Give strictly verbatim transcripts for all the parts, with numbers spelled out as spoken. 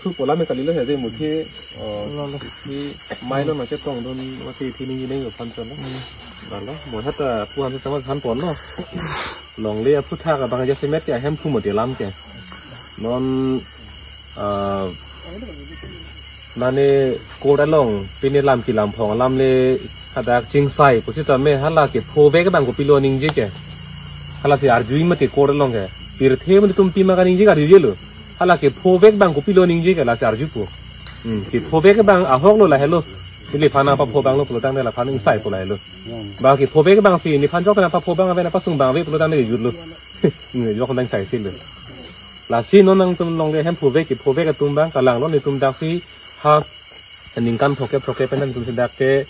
Thu pola me kalilo he de muthi, oh, Lo, lo. Thi mai lo na chetongdun mati thi ning ning phan chon lo. Hmm. Lalo, mo hata pu han sama han pon lo. Longle aphuthak abang jasemet ke ahem thu mati lam ke. Non, ah, mane court along pine lam kelam phong alam le hadak chingsai pusitame hala kephovek abang kopilo ningje ke. Halasi arjui mati court along ke. Pirthe mati tum pima kaningje arjuje lo. Hala kephovek abang kopilo ningje ke lasi arjupo. Hmm, kephovek abang ahok lo lahelo. Neliphan apapho abang lo pulotangte laphan ingsai po lahelo. Ba kephovek abangsi nephan jok na papho abang ave na pasung abang ave pulotangte kejut lo. Hmm, jok nang sai si lo. Lasi non nangtum longle ahem phovek kephovek atum abang kalang lo netum daksi ha ningkan throkkep throkkep pen nangtum si dak ke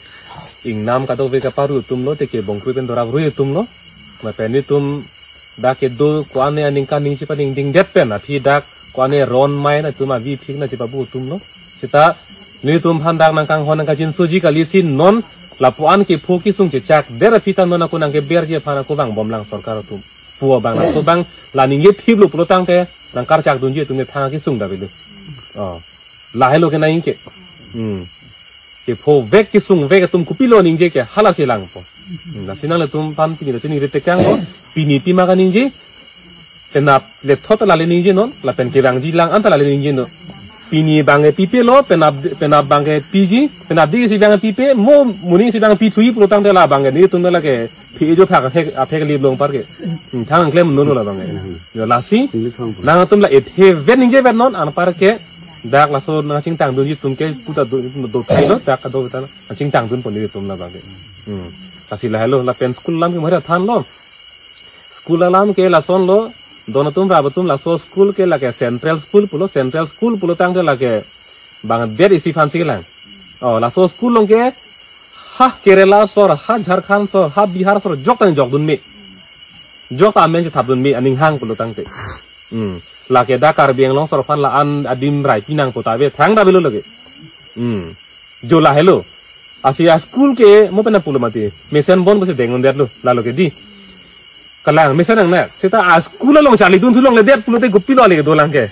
ingnam kadokave kaparu atum lo, teke bongkrui pen dorap rui atum lo. Lapen netum dak kedo ko-an aningkan ning chepadingdingdet pen aphi dak ko-an ron mai na atum avi phik na chepabu atum lo. Seta netum aphan dak nangkanghon nangkachinsoji kalisi non lapu-an kepho kesung chechakdet aphi ta non ako nangkeberji aphan ako vangbomlang sorkar atum. Pu abang laso abang la ningje thip lo pulotangte nangkarchakdunji atum ne thang kesung da belu. Oh. Lahelo ke nang ke. Hmm. Kephovek kesungvek atum kopilo ningje ke halasi langpo. Hmm. Lasi nanglitum aphan pini lasi ningri tekang ko. Pini pima kaningje. Penap lethot lale ningje non. Lapen kevangji lang anta lale ningje non. Pini abang ke pipe lo, penap, penap abang ke piji, penap di si abang pipe, mo muni si abang pithui pulotangte la abang ke netum lake phi ejo phak aphek, aphek li long par ke. Hmm, thang klem non lo la abang ke. Yo lasi, nangtum la ethe ven ningje ven non, anpar ke, dak laso nangchingtangdunji atum ke, puta do, do thai lo, dak do ta, nangchingtangdun pon netum la abang ke. Hmm. Lasi lahelo, lapen school alam ke mara than lo. School alam ke lason lo, don atum rap atum laso school ke lake central school pulo, central school pulotangte lake bang det isi aphansi lang. Oh, laso school along ke ha Kerala asor, ha Jharkhand asor, ha Bihar asor, jok tang jokdun me. Jok ta amen chethapdun me, aning hang pulotangte. Hmm. Lake dak Karbi Anglong asor aphan la-an adim rai pinang kota ave, thang da belu lake. Hmm. Jo lahelo. Lasi a-school ke mo pena pulo mati. Mesen bon pusi dengdundet lo. Lalo ke di. Kalang mesen nang na. Seta a-school along charlidun thu longledet pulote kopilo le dolang ke.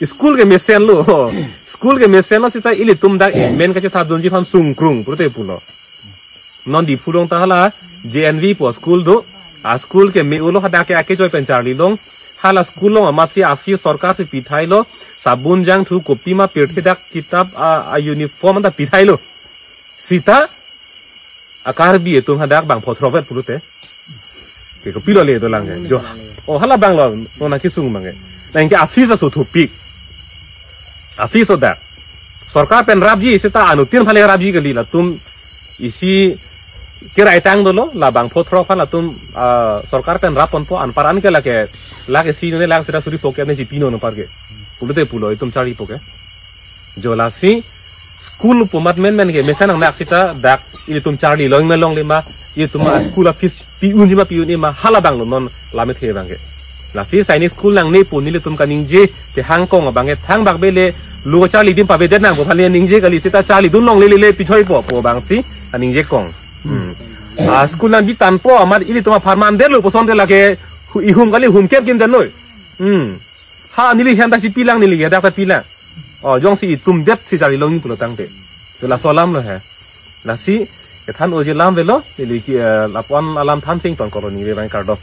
School ke mesen lo. School ke mesen lo seta ilitum dak amen kachethapdunji aphan sungkrung pulote pulo. Non Diphu along ta hala J N V pu school do. A-school ke me-o lo hadak ke akechoi pen charlilong. Hala school along amatsi a-fees sorkar si pithai lo. Sabun jangthu kopima pirthe dak kitap a, a-uniform anta pithai lo. Seta a-Karbi atum hadak bangpho throkvet pulote. Ke kopilo le dolang ke. Jo. Oh, hala abang lo, non nangkesung abang ke. Nang ke a-fees aso thupik. A-fees adak. Sorkar pen rapji seta anuttin aphan le rapji kali latum isi keraitang dolo, la bangpho throk aphan latum, ah, sorkar pen rap ponpo anpar an ke lake, lake si ne lake seta suri phokep ne si pino anpar ke. Pulote pulo itum charlipo ke. Jo lasi school pu amat menmen ke mesen nang nak seta dak ilitum charlilong me longle ma, ilitum a-school a-fees pi-unji ma pi-un-e ma hala abang lo non lam ethe abang ke. Lasi sainik school nangne pu nelitum kaningje te hangkong abang ke thangbak bele lo charli adim pavedet nangpo aphan le ningje kali seta charlidun longle le le pichoipo pu abangsi aningje kong. Hmm. A-school nangbi tangpo amat ilitum apharman det lo pu asonte lake hu-, ihum kali humkep kim det noi. Hmm. Ha neli hem ta si pilang neli ke dak ta pilang. Oh, jongsi itum det si charlilong pulotangte. To laso alam lo he. Lasi kethan oje lam avelo, neli ke, eh, lapu-an alam than sing ton koloni ve bang kardom.